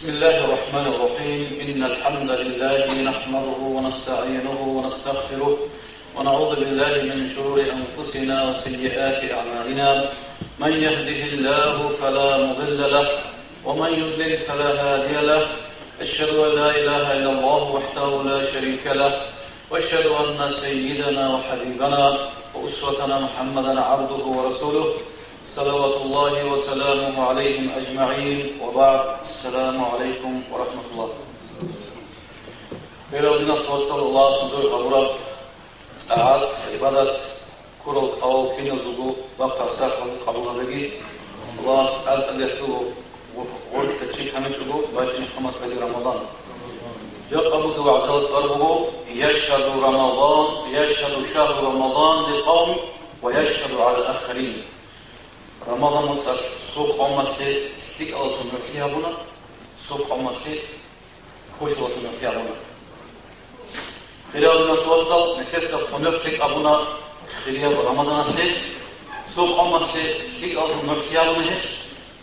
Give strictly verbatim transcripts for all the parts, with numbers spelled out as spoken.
بسم الله الرحمن الرحيم. إن الحمد لله نحمده ونستعينه ونستغفره، ونعوذ بالله من شرور أنفسنا وسيئات أعمالنا. من يهده الله فلا مضل له، ومن يضلل فلا هادي له. أشهد أن لا إله إلا الله وحده لا شريك له، وأشهد أن سيدنا وحبيبنا وأسوتنا محمدا عبده ورسوله، صلوات الله وسلامه عليهم أجمعين، وبعد، السلام عليكم ورحمة الله. Хириял диналъул вацал, Аллагьас нужер гьабураб тӀагӀат, гӀибадат, ккурал кӀалал киназулго бахъараб сахлъи къабул гьабеги. Аллагьас тӀад-тӀадалъул гъоркьа чи камичӀого бачӀине хъамат гьари Рамазан. Жакъа бугеб вагӀзал цӀар буго: «Яшгьаду Рамазан, яшгьаду шагьру Рамазан ли къавмин ва яшгьаду гӀала ахарин». Рамазан моцӀалъ цо къавмалъе лъикӀалалъун нугӀлъи гьабуна, цо къавмалъе хвешалалъун нугӀлъи гьабуна. Хириял диналъул вацал, нилъеца хъумехъ лъикӀ абуна хирияб Рамазаналъе, цо къавмалъе лъикӀалалъун нугӀлъи гьабуна гьелъ,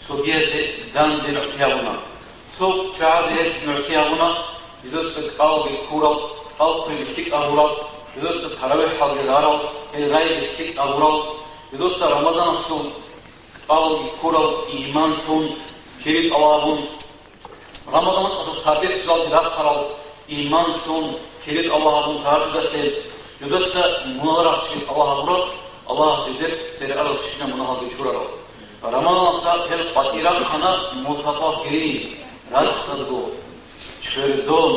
цогиязе данде нугӀлъи гьабуна. Цо чагӀазе гьелъ нугӀлъи гьабуна, жидеца кӀалги ккурал, кӀал кквеги лъикӀ гьабурал, жидеца таравихӀалги рарал, гьел райги лъикӀ гьабурал, жидеца Рамазаналъул кӀалги ккурал, иман лъун, кири тӀалабун, Рамазан моцӀалъул сардилъ жалги рахъарал, иман лъун, кири тӀалаб гьабун тагьажудалъе, жидеца мунагьал рахчиги тӀалаб гьабураб, Аллагьас жидер цере арал щинаб мунагьалги чурарал. Рамазаналъ гьел къватӀир рахъана мутатӀагьирин, рацӀцӀадго, чвердон,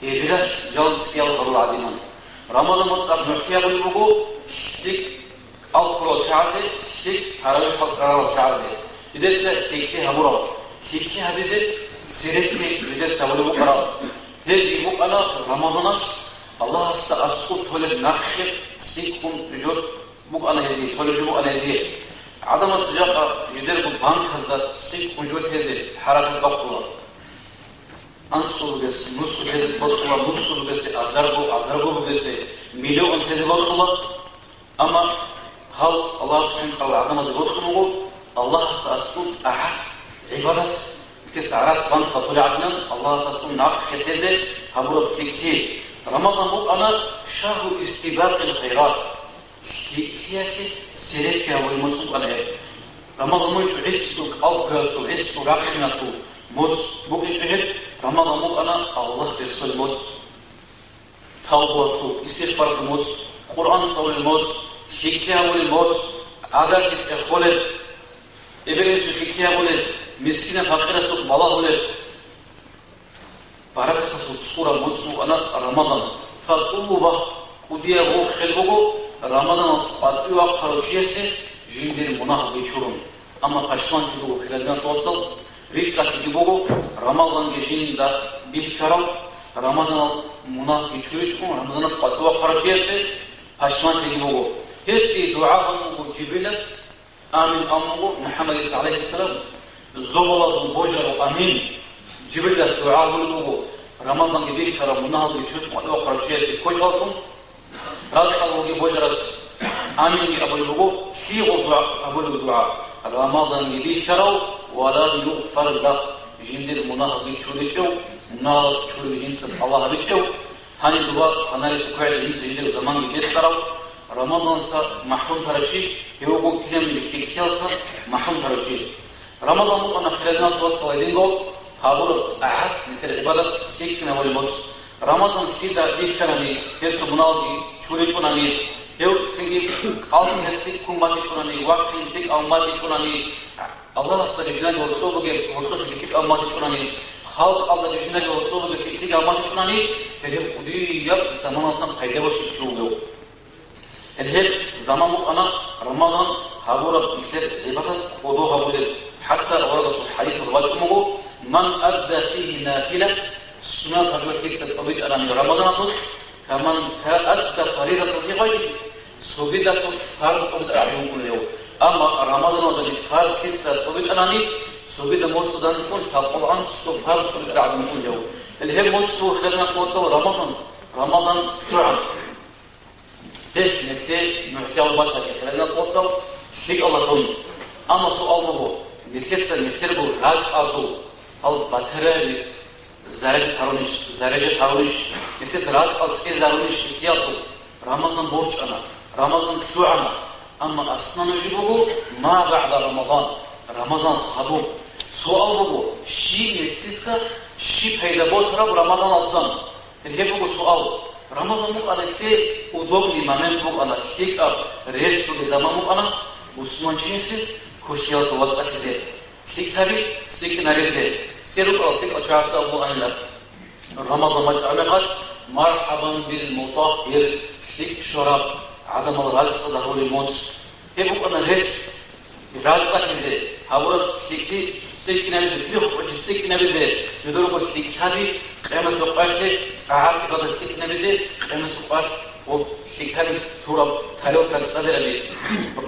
эбелалъ жал цӀиял гьарул гӀадинан. Рамазан моцӀалъ нугӀлъи гьабулеб буго лъикӀ кӀал ккурал чагӀазе, лъикӀ таравихӀал рарал чагӀазе, жидеца лъикӀлъи гьабурал, лъикӀлъи гьабизе церекки жидеца гьабулеб букӀарал. Гьезие букӀана Рамазаналъ Аллагьасда аскӀоб толеб нахъе цӀикӀкӀун жо букӀана гьезие, толеб жо букӀана гьезие. ГӀадамаца жакъа жидерго банказда цӀикӀкӀун жо лъезе хӀаракат бахъула. АнцӀго бугесе нусго лъезе бокьула, нусго бугесе азарго, азарго бугесе миллион лъезе бокьула. Амма гьал Аллагьасухъе хӀинкъарал гӀадамазе бокьун буго Аллагьасда аскӀоб тӀагӀат, гӀибадат, кес гӀарац банкалъулеб гӀадинан Аллагьасда аскӀоб нахъе лъезе гьабураб лъикӀлъи. Рамазан букӀана шагьру истибакъил хайрат, лъикӀлъиялъе церекки гьабулеб моцӀ букӀана гьеб. Рамазан букӀинчӀо гӀицӀго кӀал кквеялъул, гӀицӀго рахъиналъул моцӀ букӀинчӀо гьеб, Рамазан букӀана Аллагь рехсолеб моцӀ. Тавбалъул, истигъфаралъул моцӀ, Къуръан цӀалулел моцӀ, лъикӀлъи гьабулел моцӀ, гӀадалъи цӀехолеб, эбел-инсул лъикӀлъи гьабулеб, мискинаб-пакъирасухъ балагьулеб. Баракаталъул цӀураб моцӀ букӀана Рамазан. Фатуба, кӀудияб рохел буго Рамазаналъ къватӀиве вахъарав чиясе жиндир мунагьалги чурун. Амма пашманлъи буго, хириял диналъул вацал, рикӀкӀалъиги буго, Рамазанги жинда бихьарав, Рамазанал мунагьги чуричӀого, Рамазаналъ къватӀиве вахъарав чиясе пашманлъиги буго. Гьесие дугӀа гьабун буго Жибрилас, амин абун буго МухӀаммадица, гӀалайгьиссалам, зобалазул божарав амин. Жибрилас дугӀа гьабулеб буго, Рамазанги бихьарав, мунагьалги чуричӀого къватӀиве вахъарав чиясе квешалъун. Ракьалда вугев божарас аминги абулеб буго, лъигъав дугӀа абулеб дугӀа: Рамазанги бихьарав, ва лам югъфар лагь, жиндир мунагьалги чуричӀев, мунагьал чуризе жинца тӀалаб гьабичӀев, гьаниб доба гьанариса квегӀизе жинца жиндир заманги бекьарав, Рамазаналъа махӀрум тарав чи, гьев вуго кинабниги лъикӀлъиялдаса махӀрум тарав чи. Рамазан букӀана, хириял диналъул вацал, гьединго гьабураб тӀагӀат, нилъер гӀибадат цӀикӀкӀинабулеб моцӀ. Рамазан лъида бихьанани, гьесул мунагьалги чуричӀонани, гьев цинги кӀалги гьелъие ккун батичӀонани, вахъинлъи кӀалун батичӀонани, Аллагьасда рижинаги гьоркьоб бугеб гьоркьоб лъикӀлъи кӀалун батичӀонани, халкъалда рижинаги гьоркьоб бугеб лъикӀлъи кӀалун батичӀонани, гьеб кӀудияб заманалдасан пайда босичӀо вугев. Гьеб заман букӀана Рамазан гьабураб нилъер гӀибадат кӀодо гьабулеб, хӀатта аварагасул хӀадисалда бачӀун буго: «Ман адда фигьи нафила», суннат гьаб жо лъица тӀобитӀанани Рамазаналъулъ, «каман ка-, адда фаридатан фи гъайригьи», цогидалъулъ фарз тӀобитӀараб гӀадин букӀунев. Амма Рамазаналъ жани фарз лъица тӀобитӀанани, цогидаб моцӀ данде ккун лъабкъоялда анцӀго фарз тӀобитӀараб гӀадин букӀунев. Гьеб моцӀ буго, хириял диналъул вацал, Рамазан, Рамазан лъугӀан. Гьелъ нилъее нугӀлъи гьабун батани, хириял диналъул вацал, лъикӀалдалъун. Амма суал буго, нилъеца нилъерго ракӀазул, Гьал батарияби заряд гьарунищ, заряжат гьарунищ, нилъеца ракӀал цӀезарунищ нилъеялъул? Рамазан борчӀана, Рамазан лъугӀана, амма аслан жо буго ма багӀда Рамазан, Рамазанас гьадуб. Суал буго, щиб нилъеца, щиб пайда босараб Рамазанасан? Гьеб буго суал. Рамазан букӀана, лъе удобный момент букӀана, лъикӀаб рес бугеб заман букӀана мусулманчиясе квешлъиялдаса вацӀцӀалъизе, лъикӀлъаби цӀикӀкӀинаризе. Церукъал лъикӀал чагӀаца абуанила, Рамазан бачӀараб мехалъ: «Мархабан бил мутаххир», лъикӀ щвараб гӀадамал рацӀцӀад гьабулеб моцӀ. Гьеб букӀана рес рацӀцӀалъизе, гьабураб лъикӀлъи цӀикӀкӀинабизе, тирихъ кӀочи цӀикӀкӀинабизе, жидерго лъикӀлъаби къиямасеб къоялъе тӀагӀат-гӀибадат цӀикӀкӀинабизе, къиямасеб къоялъ ва лъикӀлъаби лъураб тарелка цӀадираби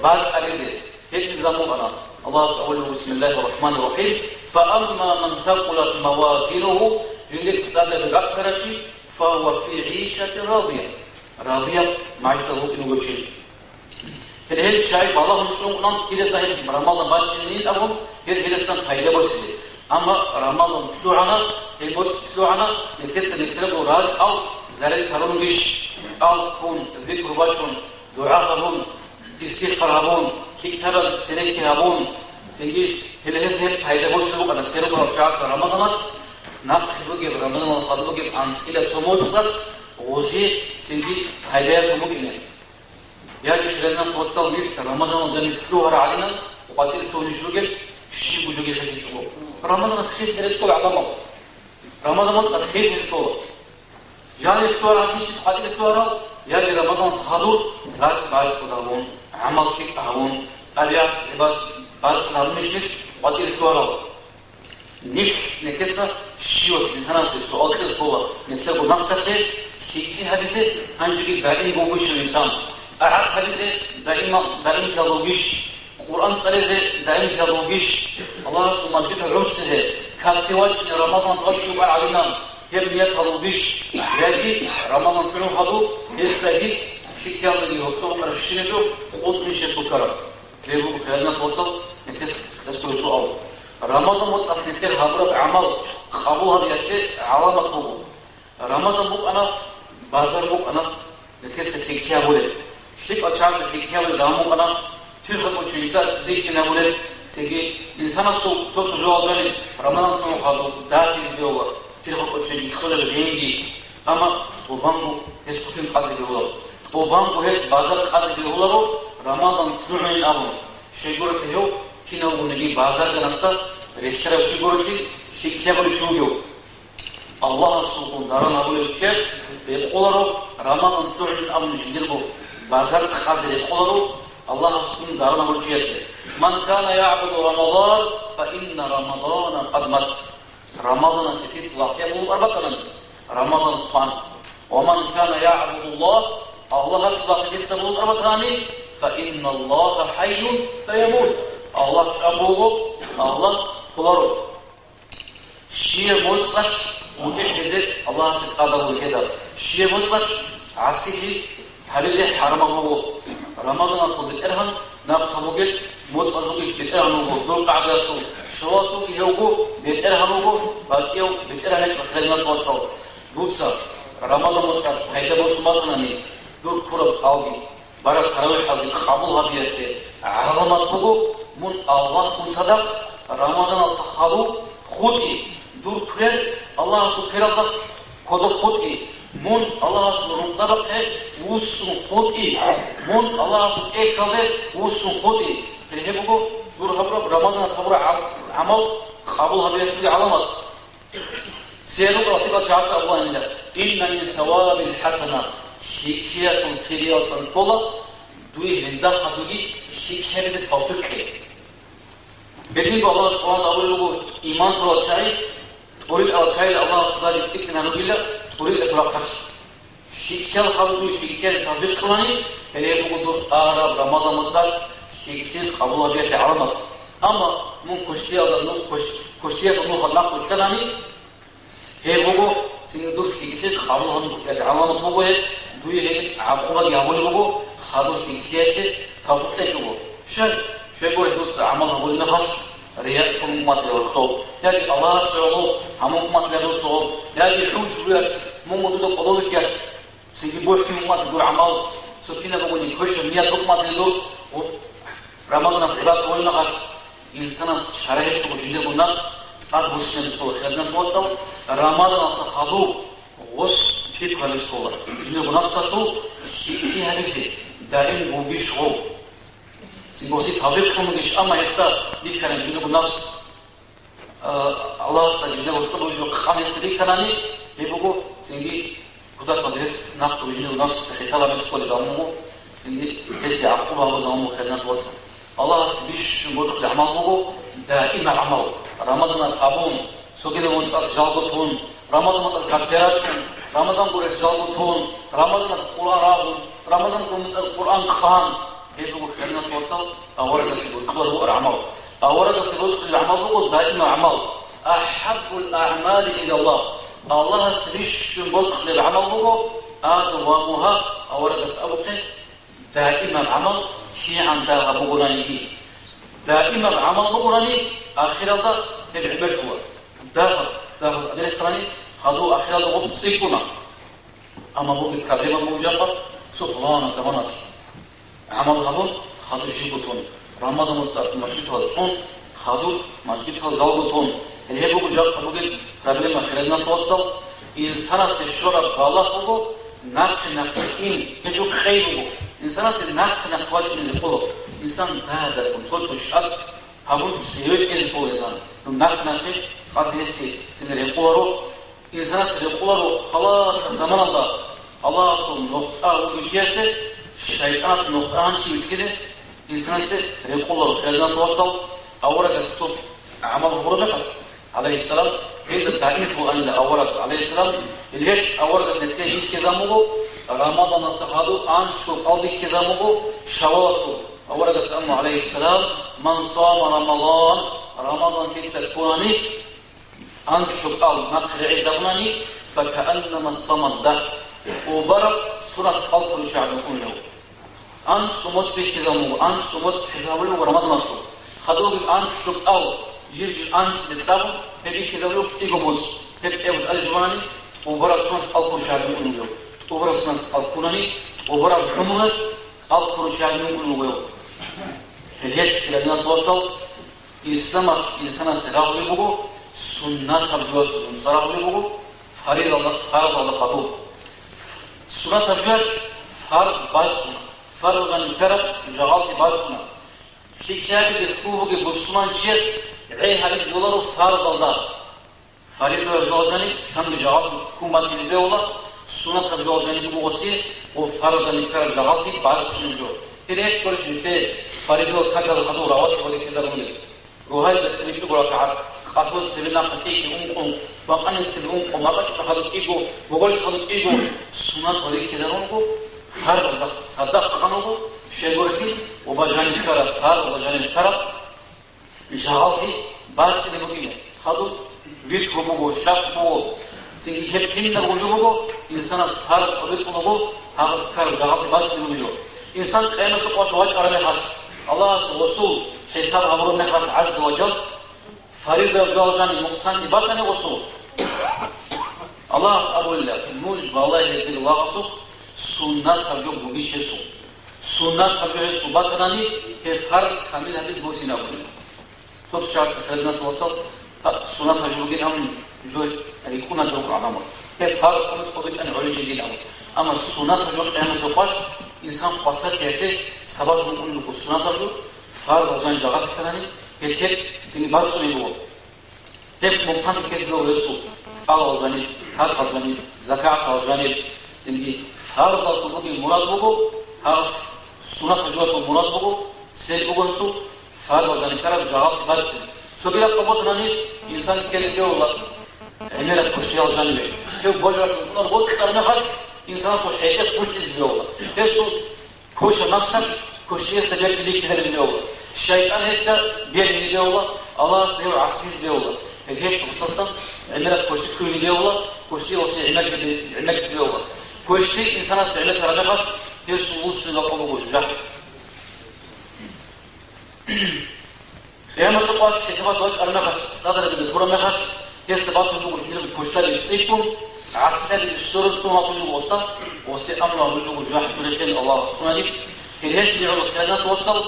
бакӀаризе. Гьедин заман букӀана. Аллагьас абулеб: «Бисмиллагьир рахӀманир рахӀим. Фа амма ман сакъулат мавазинугьу», жиндир цӀадаби ракӀалъарав чи, «фа гьува фи гӀишатин радия», радияб мажгиталда вукӀине вуго чи. Гьеле гьел чагӀи балагьун чӀун кӀунан, кидаго гьеб Рамазан бачӀинин абун, гьез гьелдасан пайда босизе. Амма Рамазан лъугӀана, гьеб моцӀ лъугӀана, нилъеца нилъерго ракӀал заряд гьарун ругищ, кӀал ккун, зикру бачӀун, дугӀа гьабун, истигъфар гьабун, лъикӀлъабаз церекки гьабун, цинги гьеле гьез гьеб пайда босулеб букӀана, церукъарал чагӀаца Рамазаналъ, нахъе бугеб, Рамазаналъ хадуб бугеб анцӀила цо моцӀалъ гъозие цинги пайдаяб букӀине. Яги хириял вацал, нилъ Рамазаналъ жаниб лъугьарал гӀадинан къватӀир лъугьунищ ругел щибго жоги хисичӀого. Рамазаналъ хисарес ккола гӀадамал. Рамазан моцӀалъ хисарес ккола. Жаниб лъугьарал гьадинищ къватӀир лъугьарал, яги Рамазаналъ хадур ракӀ бацӀцӀад гьабун, гӀамал лъикӀ гьабун, тӀабигӀат-гӀибадат бацӀцӀад гьабунищ нилъ къватӀир лъугьарал. Нилъ, нилъеца щивас инсанасе суал кьезе ккола, нилъерго нафсалъе лъикӀлъи гьабизе гьанжеги даим бугищ инсан? ТӀагӀат гьабизе даимал, даимлъиялда вугищ? Къуръан цӀализе даимлъиялда вугищ? Аллагьасул мажгиталъ гӀурцӀизе, какде вачӀине, Рамазан вачӀун вукӀарал гӀадинан, гьеб нияталда вугищ? Яги Рамазан лъугӀун хадуб гьесдаги лъикӀлъиялдаги гьоркьоб букӀарабщинаб жо къотӀунищ гьесул ккараб? Гьеб буго, хириял вацал, нилъеца кьезе кколеб суал. Рамазан моцӀалъ нилъер гьабураб гӀамал къабул гьабиялъе гӀаламат буго. Рамазан букӀана, базар букӀана, нилъеца лъикӀлъи гьабулеб. ЛъикӀал чагӀаца лъикӀлъи гьабулеб заман букӀана, тирхал кӀочон инсан цӀикӀкӀинабулеб. Цинги инсанасул цо-цо жоялъ жаниб Рамазан лъугӀун хадуб дагьизе бегьула, тирхал кӀочон кьолеб гъенги. Амма тӀубанго гьес букин къазе бегьуларо. ТӀубанго гьес базар къазе бегьуларо, Рамазан лъугӀунин абун. Щайгурелъул гьев кинавгониги базарганасда релълъарав чи гурелъул лъикӀлъи гьабулев чи вугев. Аллагьасулгун даран гьабулев чияс рекъоларо, Рамазан лъугӀунин абун жиндирго базар къазе рекъоларо, Аллагьасулгун даран гьабулев чиясе. «Ман кана ягӀбуду Рамадан, фа инна Рамадана къад мат». Рамазаналъе лъица лагълъи гьабулев тӀад батанани, Рамазан хван. «Ва ман кана ягӀбудуллагь», Аллагьасе лагълъи лъица гьабулев тӀад батанани, «фа инналлагьа хӀайюн ла ямут», Аллагь чӀаго вуго, Аллагь хъуларо. Щибаб моцӀалъ мутӀигӀлъизе Аллагьасе тӀадаб бугеб, щибаб моцӀалъ гӀасилъи гьабизе хӀарамаб буго. Рамазаналъул бетӀергьан нахъа бугеб моцӀазулги бетӀергьан вуго, дур къагӀидаялъул щолалъулги гьев вуго, бетӀергьан вуго, батӀияв бетӀергьан гьечӀо, хириял вацал. Дуца Рамазан моцӀалъ пайда босун батанани, дур ккураб кӀалги, бараб таравихӀалги къабул гьабиялъе гӀаламат буго, мун Аллагьгун цадахъ Рамазаналъа хадуб хутӀи, дур квер Аллагьасул квералда кодоб хутӀи, мун Аллагьасул рукъзабахъе вуссун хутӀи, мун Аллагьасул тӀехьалде вуссун хутӀи. Гьеб буго дур гьабураб, Рамазаналъ гьабураб гӀам-, гӀамал къабул гьабиялъулги гӀаламат. Церукъ ратикъал чагӀаца абуланила: «Инна мин савабил хӀасана», лъикӀлъиялъул кириялдасан ккола дуе гьелда хадуги лъикӀлъабизе тавфикъ кье. Гьединго Аллагьас Къуръанда абулеб буго, иман лъурал чагӀи, тӀуритӀарал чагӀил Аллагьас цоги цӀикӀкӀинаругила тӀуритӀалъул рахъалъ. ЛъикӀлъал хадуб дуе лъикӀлъиялъе тавфикъ кьолани, гьеле гьеб буго дур араб Рамазан моцӀалъ лъикӀлъи къабул гьабиялъе гӀаламат. Амма мун квешлъиялда нух-, квеш-, квешлъиялда нухалъ нахъ вилълъанани, гьеб буго цинги дур лъикӀлъи къабул гьабун букӀиналъе гӀаламат буго гьеб, дуе гьеб гӀакъубаги гьабулеб буго, хадуб лъикӀлъиялъе тавфикъ кьечӀого. Щай? Щайгурелъул дуца гӀамал гьабулеб мехалъ, Риял ккун умматилан гьоркьоб, яги Аллагьасе гӀоло гьамун умматилан руцо, яги гӀужбуялъ, мун дуда къоло вукӀиялъ, цинги бухӀун умматилан гур гӀамал, цо кинаб бугони квешаб ният умматилан дур, гъуб Рамазаналъ гӀибадат гьабулеб мехалъ, инсанас чара гьечӀого жиндирго нафс тӀад буссинабизе ккола, хириял диналъул вацал, Рамазаналъа хадуб гъос пикру гьабизе ккола, жиндирго нафсалъул лъикӀлъи гьабизе, даим гугищ гъов. Цинги гъосе тавфикъ кьун бугищ, амма гьесда бихьана жиндирго нафс, а, Аллагьасда жиндирго цӀуд жо хъан гьесда бихьанани, гьеб буго, цинги кутакалда гьес нахъ цо жиндирго нафс хӀисаб гьабизе кколеб гьабун буго, цинги гьесие гӀакъуба гьабураб гьабун буго, хириял диналъул вацал. Аллагьасе бищун бокьулеб гӀамал буго даимаб гӀамал. Рамазаналъ гьабун, цогидаб моцӀалъ жалго тун, Рамазан моцӀалъ гьатӀе рачӀун, Рамазан гурелъ жалго тун, Рамазаналъ Къуръан рагъун, Рамазан гурелъ Къуръан хъван. Гьеб буго, хириял диналъул вацал, аварагасе бокьулареб гӀамал. Аварагасе бокьулеб гӀамал буго даимаб гӀамал. Ахаббул аъмали илаллагь. Аллагьасе бищун бокьулеб гӀамал буго, адавамугьа, аварагас абухъе, даимаб гӀамал кигӀан дагьаб бугонаниги. Даимаб гӀамал бугони, ахиралда гьеб гӀемерлъула. Дагьаб, дагьаб гӀадин рехарани, хадув ахиралда гъоб цӀикӀкӀуна. Амма бугеб проблема буго жакъа, цо пуланаб заманалъ гӀамал гьабун, хадув живго тун, Рамазан моцӀалъ мажгиталда цӀун, хадуб мажгитал жалго тун. Гьеб буго жакъа бугеб проблема, хириял диналъул вацал. Инсанасде щвараб балагь буго нахъе-нахъе ин, гьеб жо къей буго. Инсанасе нахъе-нахъе вачӀине рекъоларо. Инсан дагьа-дагьун, цо-цо шад гьабун, цеве кьезе ккола инсан. Ну, нахъе-нахъе къазе гьесие цин рекъоларо. Инсанасе рекъоларо халатаб заманалда Аллагьасул нухда вугев чиясе, шайтӀаналъул нухда гьанчи вилълъине инсанасе рекъоларо, хириял диналъул вацал. Аварагас цо гӀамал гьабураб мехалъ, гӀалайгьиссалам, гьелда даимлъун вугоанила авараг, гӀалайгьиссалам, гьелъ аварагас нилъее бихьизабун буго, Рамазаналъа хадуб анлъго кӀал бихьизабун буго Шаввалалъул. Аварагас абуна, гӀалайгьиссалам: «Ман сама Рамазан», Рамазан лъица ккунани, анлъго кӀал нахъе регӀизабунани, «факааннама сама дагьр», тӀубараб сунат кӀал ккурав чагӀи букӀунев. АнцӀго моцӀ бихьизабун буго, анцӀго моцӀ хӀисабулеб буго Рамазаналъул. Хадубги анлъго кӀал жиб-жиб анцӀила кьабун, гьеб бихьизабулеб кӀиго моцӀ. Гьеб кӀиябго тӀаде жубанани, тӀубараб сунат кӀал ккурав чагӀи букӀунев. ТӀубараб сунат кӀал ккунани, тӀубараб гӀумруялъ кӀал ккурав чагӀи букӀунев. Гьелъ, хириял диналъул вацал, Исламалъ инсанасе рагъулеб буго, суннатаб жоялъул нуцӀа рагъулеб буго, фаридалда, фаридалда хадуб. Суннатаб жоялъ фард бацӀцӀуна, фард жаниб ккараб жагьаллъи бацӀцӀуна. ЛъикӀлъи гьабизе ккун бугеб бусурман чияс гӀей гьабизе кколаро фаридалда. Фаридаб жоялъ жаниб чанго жагьаллъи ккун батизе бегьула, суннатаб жоялъ жаниб буго гъосие, ва фарз жаниб ккараб жагьаллъи бацӀцӀунеб жо. Гьеб гьечӀо гурищ нилъее фаридал какал хадуб раватибал рихьизарулел. Рогьалида цебе кӀиго ракагӀат, къалъула цебе нахъа кӀиго ункъо, бакъанида цебе ункъо, макьачӀуда хадуб кӀиго, боголица хадуб кӀиго, суннатал рихьизарун руго, фарзалда цадахъ къан руго, щайгурелъул, оба жаниб ккараб, фарзалда жаниб ккараб жагьаллъи бацӀцӀине букӀине. Хадуб витру буго, шафгӀ буго. Цинги гьеб кинабго жо буго, инсанас фард тӀобитӀун буго, гьаб ккараб жагьаллъи бацӀцӀине буго жо. Инсан къиямасеб къоялъ вачӀараб мехалъ, Аллагьас гъосул хӀисаб гьабураб мехалъ, гӀазза ва жалла, фаридаб жоялъ жаниб нукъсанлъи батани гъосул, Аллагьас абулила: «Нуж балагье дир лагъасухъ, суннатаб жо бугищ гьесул. Суннатаб жо гьесул батанани, гьеб фард камил гьабизе босин», — абулила. Цо-цо чагӀаца, хириял диналъул вацал, гьаб суннатаб жо бугин абун, жо рикӀкӀунаги руго гӀадамал. Гьеб фард тӀубитӀани гӀолеб жо бугин абун. Амма суннатаб жо къиямасеб къоялъ инсан хвасарлъиялъе сабаблъун букӀунеб буго суннатаб жо, фард жаниб жагьаллъи кканани, гьелъ гьеб цинги бацӀцӀунеб буго. Гьеб нукъсанлъи ккезе бегьула гьесул, кӀалал жаниб, какал жаниб, закагӀатал жаниб, цинги фарзалъул бугеб мурад буго, гьаб суннатаб жоялъул мурад буго, цель буго гьелъул, фарзал жаниб ккараб жагьаллъи бацӀцӀине. Цоги рахъал босанани, инсан ккезе бегьула гӀемераб квешлъиял жанибе. Гьев божаралъ вукӀунареб бокьараб мехалъ, инсанасул хӀетӀе хъущтӀизе бегьула. Гьесул квешаб нафсалъ квешлъиялда берцин бихьизабизе бегьула. ШайтӀан гьесда бегьине бегьула, Аллагьасда гьев гӀасилъизе бегьула. Гьеб гьечӀо гъосдасан гӀемераб квешлъи лъугьине бегьула, квешлъи гъосе гӀемерлъи-, гӀемерлъизе бегьула. Квешлъи инсанасда гӀемерлъараб мехалъ, гьесул вуссунеб бакӀ буго жужахӀ. Къиямасеб къоялъ хӀисабалъ вачӀараб мехалъ, цӀадираби гураб мехалъ, гьесда батун буго жиндирго квешлъаби цӀикӀкӀун, гӀасилъаби сорун цӀун ватун буго гъосда, гъосде амру гьабулеб буго жужахӀ гьабулехъин Аллагьас цӀунареб. Гьел гьесие гӀоло, хириял диналъул вацал,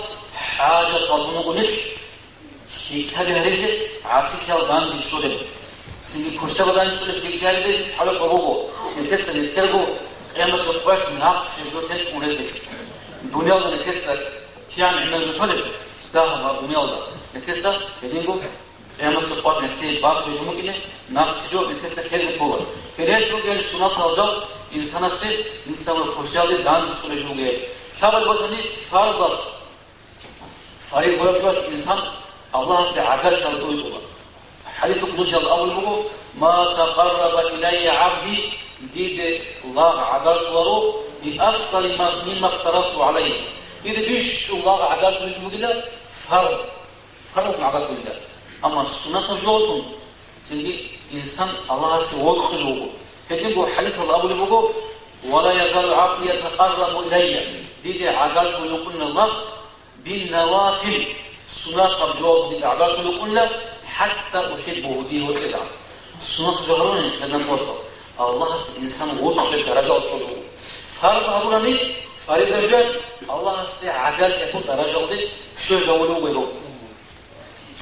хӀажат гьабун буго нилъ лъикӀлъаби гьаризе, гӀасилъал данде чӀолеб. Цинги квешлъаб данде чӀолеб лъикӀлъи гьаризе нилъ хӀалакваб буго, нилъеца нилъерго Къиямасеб къоялъ нахъе жо течӀун рес гьечӀо. Дуниялда нилъеца кигӀан гӀемер жо толеб, дагьаб гьаб дуниялда, нилъеца гьединго Къиямасеб къоялъ нилъее батулеб букӀине, нахъе жо нилъеца лъезе ккола. Гьелъ бугел сунатал жал инсанасе, инсанасул квешлъиялде данде чӀолей жо бугел. Лъабал босани фарзал, фарид гъураб жоялъ инсан Аллагьасде гӀагарлъиялда тӀуй кьола. ХӀадисул къудсиялда абулеб буго: «Ма такъарраба илайя гӀабди», диде лагъ гӀагарлъуларо, «би афдали ма, мимма фтаразту гӀалайгьи», диде бищун лагъ гӀагарлъулеб жо бугила фарз. Фарзалъун гӀагарлъулила. Амма суннатаб жоялъун цинги инсан Аллагьасе вокьулев вуго. Гьединго хӀадисалда абулеб буго: «Ва ла язалу гӀабди ятакъаррабу илайя», диде гӀагарлъулев вукӀунила лагъ, «биннавафил», суннатаб жоялъун диде гӀагарлъулев вукӀунила, «хӀатта ухӀиббагьу», дие вокьизегӀан. Суннатаб жо гьарунани, хириял диналъул вацал, Аллагьасе инсан вокьулеб даражаялъ щолев вуго. Фарз гьабурани, фариза жоялъ Аллагьасде гӀагарлъиялъул даражаялде щвезавулев вуго.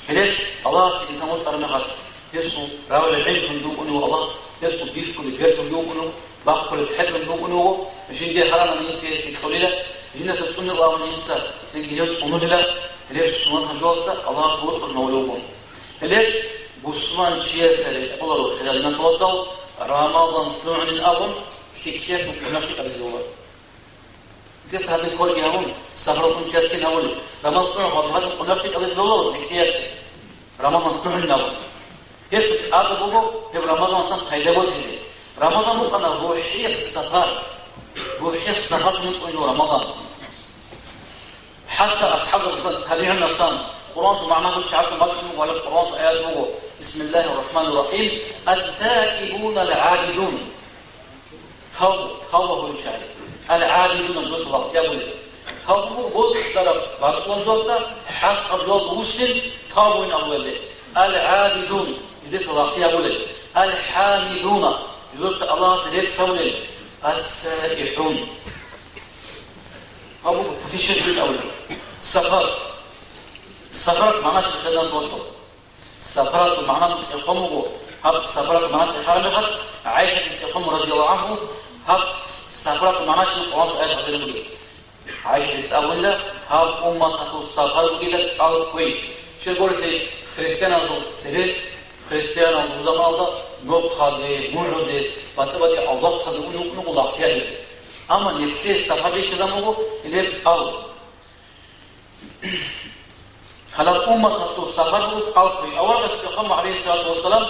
Гьелъ Аллагьасе инсан вокьараб мехалъ, гьесул равилал гӀинлъун вукӀунев Аллагь, гьесул бихьулеб берлъун вукӀунев, бахъулеб хӀерлъун вукӀунев вуго, жинде гьарамал инса гьесие кьолила, жиндаса цӀунулила абун инса цинги гьев цӀунулила, гьелъ суннатаб жоялъ Аллагьасе вокьулев вуго. Гьелъ бусурманчиясе рекъоларо, хириял диналъул вацал, Рамазан лъугӀунин абун, лъикӀлъиялъул къунах лъикӀабизе бегьула. Гьес гьадин кколги гьабун, сапаралъун чиясги гьабулеб. Рамазан лъугӀун хадуб гьадин къунах лъикӀабизе бегьуларо лъикӀлъиялъе. Рамазан лъугӀунин абун. Гьес тӀадаб буго гьеб Рамазаналдасан пайда босизе. Рамазан букӀана рухӀияб сапар. РухӀияб сапар букӀун жо Рамазан. ХӀатта асхӀабзабазда, табигӀунасан, Къуръаналъул магӀна гьучӀасда бачӀун буго, гьале Къуръаналъул аят буго: «Бисмиллагьир рахӀманир рахӀим. Ат-таибуна ал-гӀабидун». Тавбу, тавба гьабулел чагӀи. Ал-гӀабидуна жоялъул лагълъи абулеб. Тавбу буго бокьараб батӀулаб жоялдаса, хӀакъаб жоялда вуссин тавбуйин абулеб. Ал-гӀабидун, жидеца лагълъи абулеб. Ал-хӀамидуна, жидеца Аллагьасе рецц гьабулел. Ас-саихӀун. Гьаб буго путешествие абулеб. Сапар. Сапаралъул магӀна щиб, хириял диналъул вацал? Сапаралъул магӀна цӀехон буго, гьаб сапаралъул магӀна цӀехараб мехалъ, ГӀайшатица цӀехон буго, радияллагьу гӀангьу, гьаб сапаралъул магӀна щиб Къуръаналъул аят гьабулеб бугеб. ГӀайшатица абунила, гьаб умматалъул сапар бугила кӀал кквей. Щай гурелъул христианазул цебе, христианал заманалда нохъалде, мугӀуде, батӀи-батӀи авлахъалде ун вукӀун вуго лагълъи гьабизе. Амма нилъее сапар бихьизабун буго гьеле кӀал. Гьалаб умматалъул сапар буго кӀал кквей. Аварагас цӀехон буго, гӀалайгьиссалату вассалам,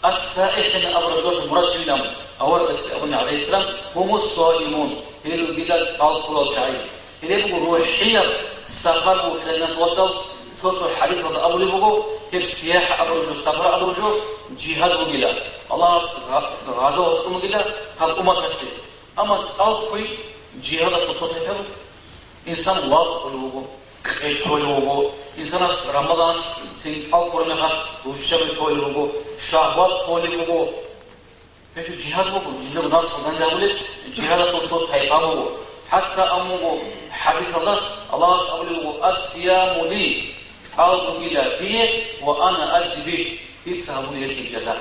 ас-саихӀин абураб жоялъул мурад щибилан. Аварагас абуна, гӀалайгьиссалам, гьумус-саимун, гьел ругила кӀал ккурал чагӀи. Гьеле буго рухӀияб сапар буго, хириял диналъул вацал, цо-цо хӀадисалда абулеб буго, гьеб сияхӀа абураб жо, сапар абураб жо жигьад бугила. Аллагьас гъа-, гъазават гьабун бугила гьаб умматалъе. Амма кӀал кквей жигьадалъул цо тайпа буго. Инсан вакъулев вуго, къечолев вуго. Инсанас Рамазаналъ цин кӀал ккураб мехалъ руччаби толеб буго, шагьват толеб буго. Гьеб жо жигьад буго, жиндаго нафс гъоданде гьабулеб жигьадалъул цо тайпа буго. ХӀатта абун буго хӀадисалда, Аллагьас абулеб буго: «Ас-сияму ли», кӀал бугила дие, «ва ана аджзи бигь», дица гьабула гьелъие жаза.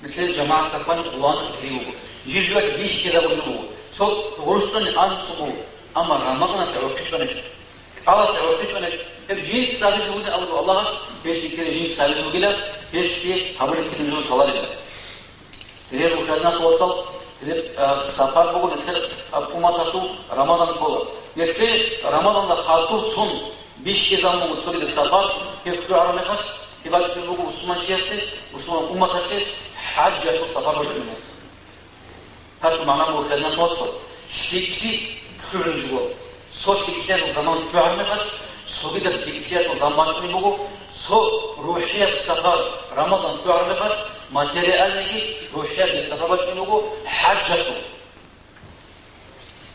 Нилъер жамагӀат капани къуланкъи кири буго. Жив-живалъ бихьизабураб жо буго. Цо гъурущ тӀуни анцӀго буго, амма Рамазаналъ гӀорхъичӀонечӀо. КӀалалъ гӀорхъичӀонечӀо. Гьеб жинца гьабизе бугин абулеб Аллагьас, гьелъие кири жинца гьабизе бугила, гьелъие гьабулеб кири жо лъаларила. Гьеб, хириял диналъул вацал, гьеб, а, сапар буго нилъер, а, умматалъул Рамазан ккола. Нилъее Рамазанда хадур цун бихьизабун буго цогидаб сапар, гьеб лъугӀараб мехалъ, гьеб бачӀунеб буго бусурманчиясе, бусурман умматалъе хӀажалъул сапар бачӀунеб буго. Гьелъул магӀна буго, хириял диналъул вацал, лъикӀлъи лъугӀун жуго. Цо лъикӀлъиялъул заман лъугӀараб мехалъ, цогидаб лъикӀлъиялъул заман бачӀунеб буго, цо рухӀияб сапар Рамазан лъугӀараб мехалъ, материальныйги рухӀиябги сапар бачӀунеб буго хӀажалъул.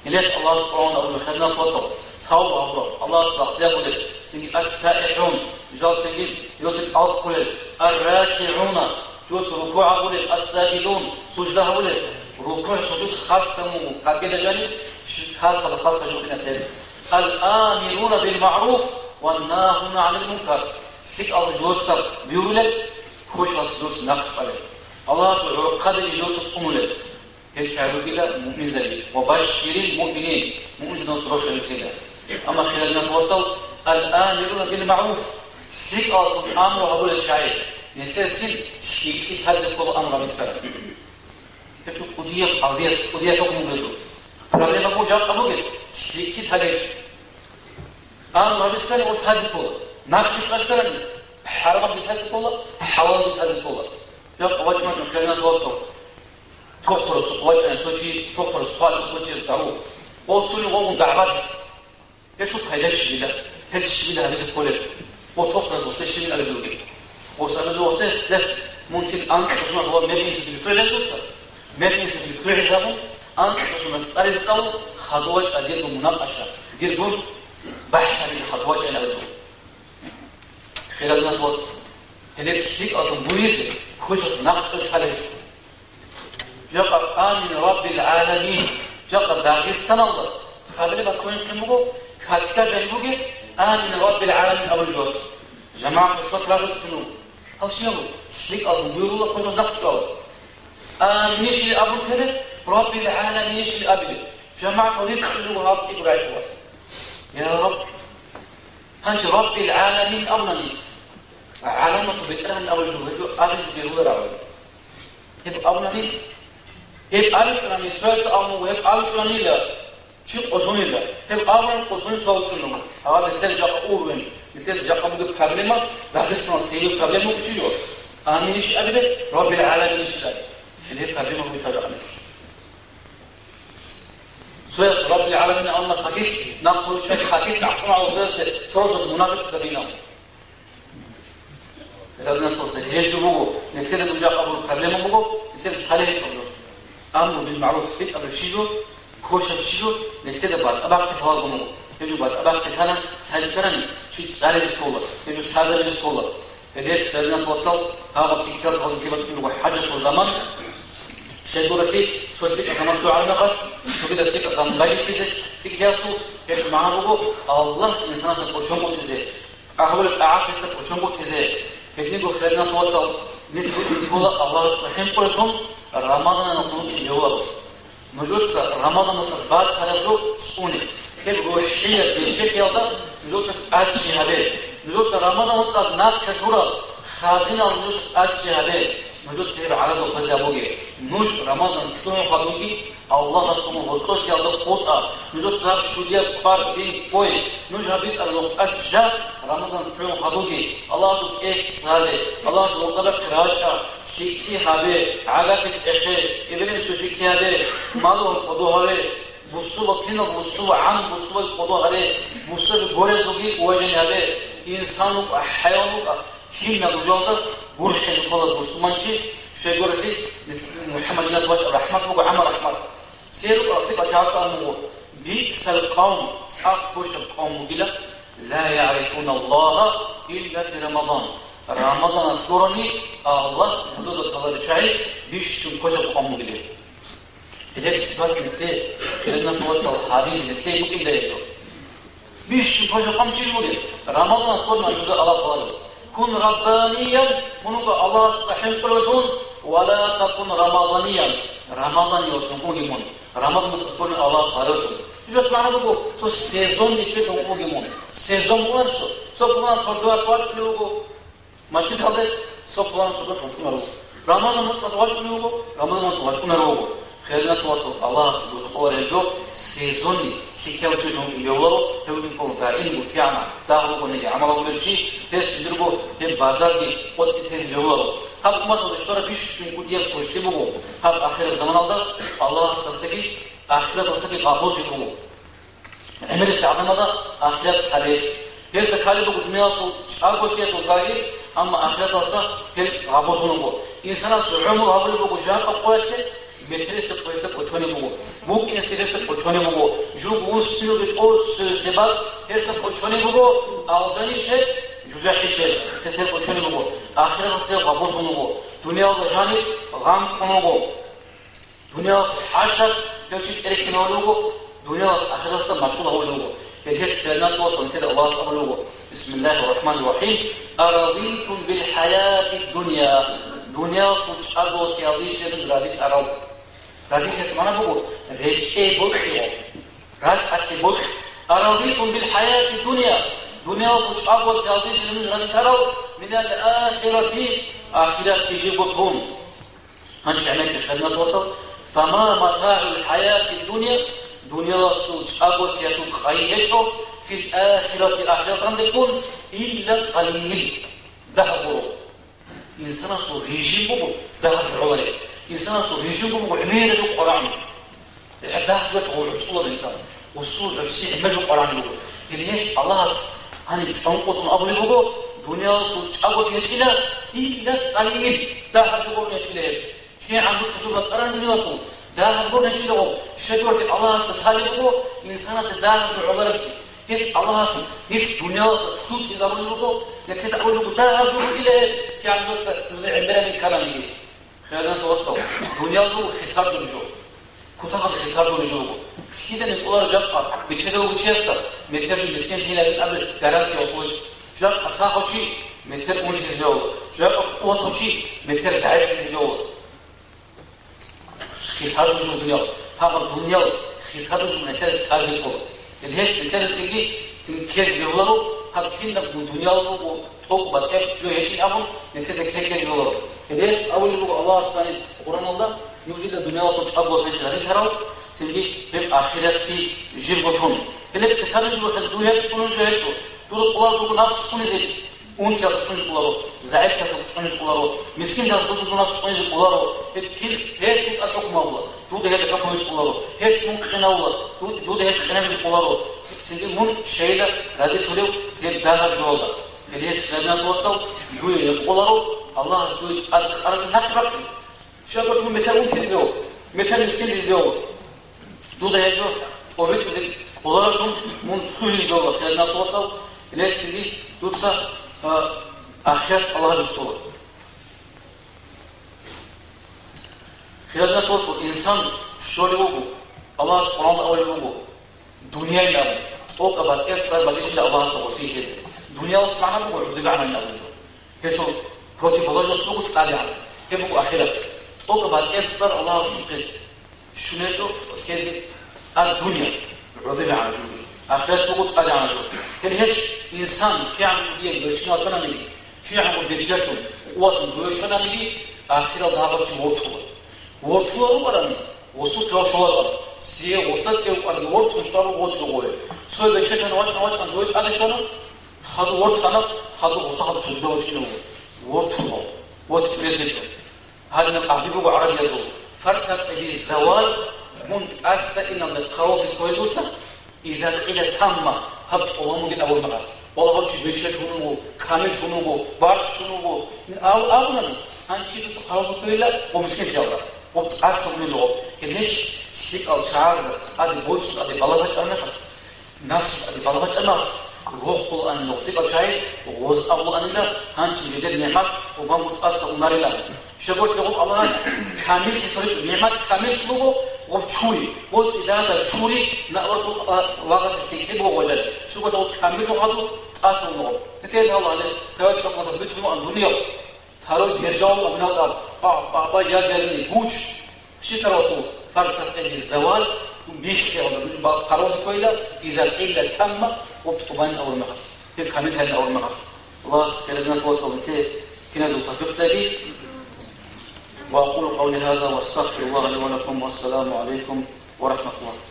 Гьелъ Аллагьас Къуръан абулеб, хириял диналъул вацал, тавба гьабурал, Аллагьас лагълъи гьабулел, цинги ас-саихӀун, Жал цинги, жосеб алккулел, ар-ракигӀуна, жос рукугӀ гьабулел, ас-сажидун, сужда гьабулел, рукугӀ-сужуд хасса мугу, какеда жаниб, ширкатала хасса жукъиналъе. Ал-амируна бил-магӀруф ва нагьуна гӀанил мункар, лъикӀал жуца бигьулел, квешалъ жуц нахъ чӀвалел. Аллагьасул гӀорхъабиги жуца цӀунулел. Гьел чагӀи ругила муъминзаби, ва башширил муъминин, муъминзабаз рохел цила. Амма хирал диналъул вацал, ал-амируна бил магӀруф, лъикӀалъун амру гьабулел чагӀи, нилъер цин лъикӀлъи лъазе ккола амру гьабизе ккараб. Гьеб жо кӀудияб къазият, кӀудияб хӀукму гьечӀо. Проблема буго жакъа бугеб, лъикӀлъи лъалечӀо. Амру гьабизе ккани ва лъазе ккола. Нахъе чӀвазе ккани, хӀарамаб лъазе ккола, хӀалалаб лъазе ккола. Жакъа вачӀун вачӀун хирал диналъул вацал. Тохтурасухъ вачӀани цо чи, тохтурас хъвалеб цо чияс дагьу. Гъолъуни гъогун дагӀбадизе. Гьелъул пайда щибила? Гьел щибила гьабизе кколеб? О, тохтурас гъосде щибила абизе бугеб? Гъос абизе гъосде, ле, мун цин анкьго сунат ва мекъинса дилкьугӀизабуса. Мекъинса дилкьугӀизабун, анкьго сунат цӀаризе цӀалун, хадув вачӀа диргун мунакъаша, диргун бахӀс гьабизе хадув вачӀайин абизе буго. Хирал диналъул вацал, гьеле лъикӀалъун бугезе, квешалъ нахъ чӀвалел лъалечӀо. Жакъа амин раббил гӀаламин, жакъа Дагъистаналда проблема лъугьинхъин буго, какда жаниб бугеб амин раббил гӀаламин абулеб жо. ЖамагӀаталъ сот рагъизехъин буго. Гьал щиб гьабун? ЛъикӀалъун буюрула квешалъ нахъ чӀвала. Аминищили абун телеб, раббил гӀаламинищили абилеб. ЖамагӀатал рикӀкӀунеб буго гьаб кӀиго рагӀи щвалалъ. Я Рабб, гьанже Раббил гӀаламин абунани, гӀаламалъул БетӀергьан абулеб жо гьечӀо абизе бегьулараб. Гьеб абунани, гьеб абичӀунани, цояс абун буго, гьеб абичӀунанила, чи къосунила. Гьеб абунани къосунин цо вачӀун вуго. Гьаб нилъер жакъа уровень, нилъер жакъа бугеб проблема, Дагъистаналда цебе проблема буго щиб жо? Аминищ абилеб, Раббил гӀаламинищ абилеб. Гьеле проблема буго чагӀи рахъанилъ. Цояс Раббил гӀаламин абуна, какилъ нахъ гьоркьоб какилъ ахӀун гьавун цоясде цо-цо мунапикъзабинал. Гьединлъидал гьеб жо буго, нилъеда нуж жакъа буго проблема буго, нилъеда лъалеб гьечӀо жо. Амру бил магӀруф лъикӀаб щиб жо, квешаб щиб жо, нилъеда батӀа-бахъи лъалаго буго. Гьеб жо батӀа-бахъи лъана, лъазе ккарани, чи цӀализе ккола, гьеб жо лъазабизе ккола. Гьелъ, гьединлъидал вацал, гьаб лъикӀлъиялъ гьаб лъикӀлъи бачӀун буго хӀажатул заман. Щайгурелъул, цо лъикӀаб заман лъугӀараб мехалъ, цогидаб лъикӀаб заман бакӀизе лъикӀлъиялъул, гьелъул магӀна буго, Аллагь инсанасда кӀочон букӀизе, тӀагӀат гьесда кӀочон букӀизе. Гьединго, гьединлъидал вацал, нилъ букӀине ккола Аллагьасукьа хӀинкъулелъун, Рамазаналъ букӀине бегьуларо. Нужеца Рамазан моцӀалъ батараб жо цӀуне. Гьеб рухӀияб бечелъиялда нужеца тӀадчӀи гьабе. Нужеца Рамазан моцӀалъ нахъе лъураб хазинал нужеца тӀадчӀи гьабе. Нужеца гьеб гӀадаб хвезе гьабуге. Нуж Рамазан лъугӀун хадубги Аллагьасул гьоркьоблъиялда хутӀа. Нужеца гьаб щудияб квар дин ккой. Нуж гьаб битӀараб нухда чӀа, Рамазан лъугӀун хадубги Аллагьасул тӀехь цӀале, Аллагьасул гьоркьоб рачӀа. ЛъикӀлъи гьабе, гӀагарлъи цӀехе, эбел-инсуе лъикӀлъи гьабе, малугьал кӀодо гьаре, бусурбаб кинал бусурбаб гӀан бусурбаб кӀодо гьаре, бусурбаби гурезулги уважение гьабе, инсан вукӀа, хӀайван вукӀа, кинаб жоялда гурхӀизе ккола бусурманчи, щайгурелъул МухӀаммад Жинат вачӀа рахӀмат буго, гӀамма рахӀмат. Церукъа лъикӀал чагӀаца абун буго, «Биъсал къавм», цӀакъ квешаб къавм бугила, «ла ягӀрифуна Аллагьа илла фи Рамадан». Рамаданалъ гурони Аллагь жидеда лъаларел чагӀи бищун квешаб къавм бугилан. Гьеб сипат нилъее, хириял вацал, гьабизе нилъее букӀиндайин жо. Бищун квешаб къавм щиб бугеб? Рамаданалъ гурони жидеда Аллагь лъаларев. Кун раббаниян, мун вукӀа Аллагьасда хӀинкъулевлъун, ва ла такун рамаданиян, рамаданиялъ вукӀуге мун. Рамадан моцӀалъ гурони Аллагьасда гьаревлъун. Жо магӀна буго, цо сезонный чилъун вукӀуге мун. Сезон бугони, цо пуланаб сордоялъ вачӀунев вуго мажгиталде, цо пуланаб сордоялъ вачӀунев вуго. Рамадан моцӀалъ вачӀунев вуго, Рамадан моцӀалъ вачӀунарев вуго. Хириял вацал, Аллагьасда кьоларел жо сезонный, лъикӀлъиялъ чилъун вукӀине бегьуларо, гьев вукӀине ккола даим, бутӀигӀанав, дагь бугониги гӀамал гьабулев чи, гьес жиндирго гьеб базарги къотӀизе тезе бегьуларо. Гьаб умматалда щвараб бищун кӀудияб квешлъи буго, гьаб ахираб заманалда Аллагьасдасаги ахираталдасаги гъабуллъи буго. ГӀемерисеб гӀадамазда ахират лъалеб гьечӀо. Гьезда лъалеб буго дуниялалъул чӀаголъиялъул загьир, амма ахираталдаса гьел гъабуллъун вуго. Инсанас гӀумру гьабулеб буго жакъа къоялъе, метерисеб къо гьесда кӀочонеб буго, букӀинесеб гьесда кӀочонеб буго, жуг вуссиноги тӀоцевесеб бакӀ гьесда кӀочонеб буго, алжанищ гьеб, жужахӀищ гьеб, гьес гьеб кӀочон буго, ахираталъ гьеб гъабуллъун буго, дуниялда жаниб гъанкъун вуго. Дуниялалъул хӀашат гьев чи тӀерхьинавулев вуго, дуниялалъ ахираталдаса машгъул гьавулев вуго. Гьел гьес хирадиналъувалъ нилъеда Аллагьас абулев вуго: «Бисмиллагьир рахӀманир рахӀим. Арадитум бил хӀаятид дунья». Дуниялалъул чӀаголъиялдейищ нуж разилъарал? Разилъиялъул магӀна буго рекӀее бокьи, ракӀалъе бокьи. «Арадитум бил хӀаятид дунья». Дуниялалъул чӀаголъиялдейищ нуж разилъарал минал ахирати, ахиратги жибго тун? Гьанже гӀемекье хирадиналъувалъ: «Фама матагӀул хӀаятид дунья», дуниялалъул чӀаголъиялъул къайи гьечӀо, «фил ахирати», ахираталдеккун, «илла къалил», дагьаб гуро. Инсанасул режим буго дагьаб жо гӀолареб. Инсанасул режим буго гӀемераб жо къваригӀун. ГӀадат гьечӀо гӀуцӀулаб инсан, усул гӀуцӀи гӀемер жо къваригӀун буго. Гьеле гьелъ Аллагьас гьаниб чӀванкъотӀун абулеб буго: «Дуниялалъул чӀаголъи гьечӀила, илла къалил, дагьаб жо гурони гьечӀила гьеб». КигӀан дуца жо батӀараб дуниялалъул, дагьаб гурони гьечӀила гьеб. Щайгурелъул Аллагьасда лъалеб буго инсанасе дагьаб жо гӀоларебщи. Гьелъ Аллагьас нилъ дуниялалдаса лъутӀизарулел руго, нилъеда абулеб буго дагьаб жо бугила гьеб, кигӀан дуца нужеда гӀемераб ккараниги. Хирадиналъувалъ, дуниял буго хисардулеб жо. Кутакалда хисардулеб жо буго. Лъида гьикъуларо жакъа бечедав вугев чиясда метер жо мискинлъи гьабилин абе гарантия гьечӀо. Жакъа сахав чи метер унтизе бегьула, жакъа къуватав чи метер загӀиплъизе бегьула. Хисардулеб жо дуниял. Гьаб дуниял хисардулеб метер лъазе ккола. Гьелъ метерацинги цин ккезе бегьуларо, гьаб кинабго дуниял буго, тӀокӀ батӀияб жо гьечӀин абун, нилъеда ккезе бегьуларо. Гьелъ абулеб буго Аллагьас гьаниб Къуръаналда: «Нужеда дуниялалъул чӀаголъиялдейищ разилъарал, цинги гьеб ахиратги жибго тун». Гьеле хисарулеб жо гьеб, дуе гьеб цӀунун жо гьечӀо. Дуда кӀоларо дуго напс цӀунизе, унтиялъ цӀунизе кӀоларо, загӀиплъиялъ цӀунизе кӀоларо, мискинлъиялъ дуда напс цӀунизе кӀоларо. Гьеб кин гьелъул тӀад хӀукму гьабула, дуда гьеб хӀукму гьабизе кӀоларо. Гьелъ мун къинавула, ду-, дуда гьеб къинабизе кӀоларо. Цинги мун щайила разилъулев гьеб дагьаб жоялда. Гьелъ хирадиналъувалъ, дуе гьеб кӀоларо, Аллагьас дуе тӀад къараб жо нахъе бахъизе. Щайгурелъул мун метер унтизе бегьула, метер мискинлъизе бегьула. Дуда гьеб жо тӀобитӀизе кӀоларелъул мун лъугьине бегьула, хирадиналъувалъ, гьелъ цинги дуца, а, ахират Аллагьас ккола. Хирадиналъувалъ, инсан щолев вуго, Аллагьас Къуръаналда абулеб буго, дунияйилан тӀокӀаб батӀияб цӀар бачӀинчӀила Аллагьасда гъорлъ лъезе. Дуниялалъул магӀна буго гӀодобегӀанаб абулеб жо. Гьелъул противоположность буго тӀадегӀанлъи. Гьеб буго ахират. ТӀокӀаб батӀияб цӀар Аллагьасухъе щун гьечӀо лъезе. Ад-дунья гӀодобегӀанаб жо. Ахират буго тӀадегӀанаб жо. Гьелъ гьелъ инсан кигӀан кӀудияб берцинал щвананиги, кигӀанго бечелъун, къуватлъун дуе щвананиги, ахиралда гьаб чи вортула. Вортула рукӀарани, гъосухъе гьав щолароан, цее гъосда цеве вукӀарги вортун щварав гъоцӀи гъое. Цо бечелъун вачӀун-вачӀун дуе тӀаде щвана, хадув вортана, хадув гъосда хадув цогидав вачӀинав вуго. Вортула, вортичӀеб рес гьечӀо. Гьадинаб къагӀида буго гӀарабиязул: «Фартакъиби завал», мун тӀаса иналде хъаравуллъи кколел дуца, «иза къила тамма», гьаб тӀолаб бугин абураб мехалъ. Валлагь, гьав чи бечелъ гьунун вуго, камиллъун вуго, барщун вуго. Ав-, абунани, гьанчи дуца хъаравуллъи кколила гъоб мискинлъиялда, гъоб тӀаса гьунел гъоб. Гьелъ гьелъ лъикӀал чагӀазда тӀаде боцӀун, тӀаде балагьачӀараб мехалъ, нафсалъ тӀаде балагьачӀараб мехалъ, рохулаанила гъоб лъикӀал чагӀи, гъоз абулаанила, гьанчи жидер нигӀмат тӀубанго тӀаса унарилан. Щайгурелъул гъоб Аллагьас камиллъи соричӀо, нигӀмат камиллъи буго, гъоб чури, гъоб цӀидада чури, наоборот, лагъасе секлъи буго гъожале. Щайгурелъул гъоб камиллъун хадув тӀаса вуго гъоб. Нилъеда гьале, совет хӀукуматалъ бицун бугоан дуниял, второй держава абуналда, ба-, ба-, ба-, ядерный гуч, щитаравхъу, фартакъиби завал, биххиялда, нуж ба-, хъаравуллъи кколила, иза къила тамма, гъоб тӀубанин абураб мехалъ. Гьеб камиллъанин абураб мехалъ. Аллагьас хирадиналъувалъ нилъее киназул тавфикъ кьеги. Ва акъулу къавли гьаза ва астагъфируллагьа ли ва лакум. Вассаламу гӀалайкум ва рахӀматуллагь.